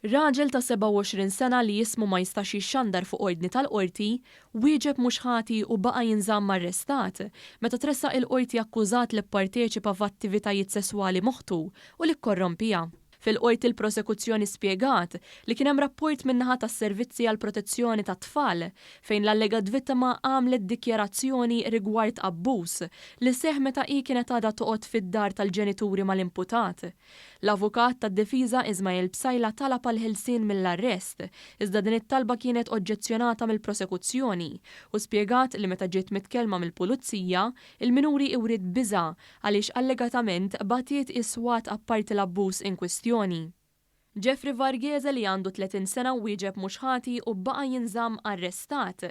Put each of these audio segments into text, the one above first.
Raġel ta' 27 sena li ismu ma jistax jixxandar fuq ordni tal-Qorti, wieġeb mhux ħati u baqa' jinżamm arrestat meta tressaq il-Qorti akkużat li pparteċipa f'attivitajiet sesswali m'oħtu u li kkorrompiha. Fil-Qorti l-Prosekuzzjoni spjegat li kien hemm rapport min-naħa tas-Servizzi għall-Protezzjoni tat-Tfal fejn l-allegat vittma għamlet dikjarazzjoni rigward abbuż li seħħ meta hi kienet għadha toqgħod fid-dar tal-ġenituri mal-imputat. L-avukat tad-difiża Ismael Psaila talab għall-ħelsien mill-arrest, iżda din it-talba kienet oġġezzjonata mill-prosekuzzjoni u spjegat li meta ġiet mitkellma mill-pulizija, il-minuri wriet biża' għaliex allegatament bagħtiet is-swat apparti l-abbuż inkwistjoni. Jeffrey Varghese li għandu 30 sena wieġeb mhux ħati u baqa' jinżamm arrestat.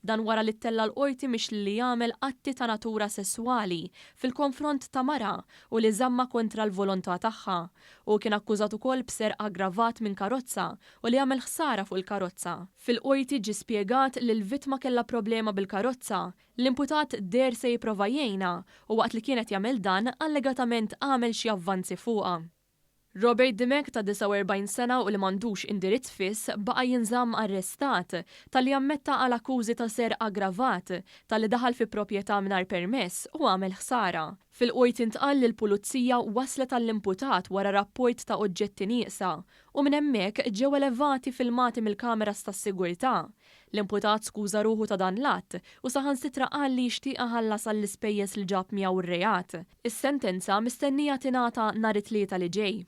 Dan wara li ttella' l-Qorti mixli li għamel atti ta' natura sesswali fil-konfront ta' mara u li żammha kontra l-volontà tagħha. Hu kien akkużat ukoll b'serq aggravat minn karozza u li għamel ħsara fuq il-karozza. Fil-Qorti ġie spjegat li l-vittma kellha problema bil-karozza, l-imputat deher se jipprova jgħinha u waqt li kien qed jagħmel dan allegatament għamel xi avvanzi fuqha. Robert Dimech ta' 49 sena u li m'għandux indirizz fiss baqa' jinżamm arrestat talli ammetta għal akkużi ta' serq aggravat, talli daħal fi proprjetà mingħajr permess u għamel ħsara. Fil-Qorti ntqal li l-Pulizija waslet għall-imputat wara rapport ta' oġġetti nieqsa u minn hemmhekk ġew elevati filmati mill-kameras tas-sigurtà. L-imputat skuża ruħu ta' dan l-att u saħansitra qal li jixtieq iħallas għall-ispejjeż li ġab miegħu r-reat. Is-sentenza mistennija tingħata nhar it-Tlieta li ġej.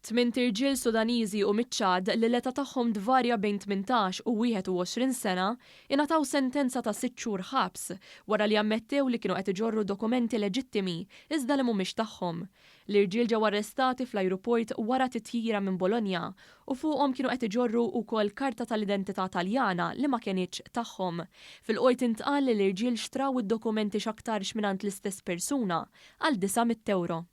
Tmint irġiel Sudaniżi u miċ-Ċad li l-età tagħhom tvarja bejn 18 u 21 sena ingħataw sentenza ta' sitt xhur ħabs wara li ammettew li kienu qed iġorru dokumenti leġittimi iżda li mhumiex tagħhom. L-irġiel ġew arrestati fl-ajruport wara titjira minn Bologna u fuqhom kienu qed iġorru wkoll karta tal-identità Taljana li ma kenitx tagħhom. Fil-Qorti ntqal li l-irġiel xtraw id-dokumenti x'aktarx mingħand l-istess persuna għal 900 ewro.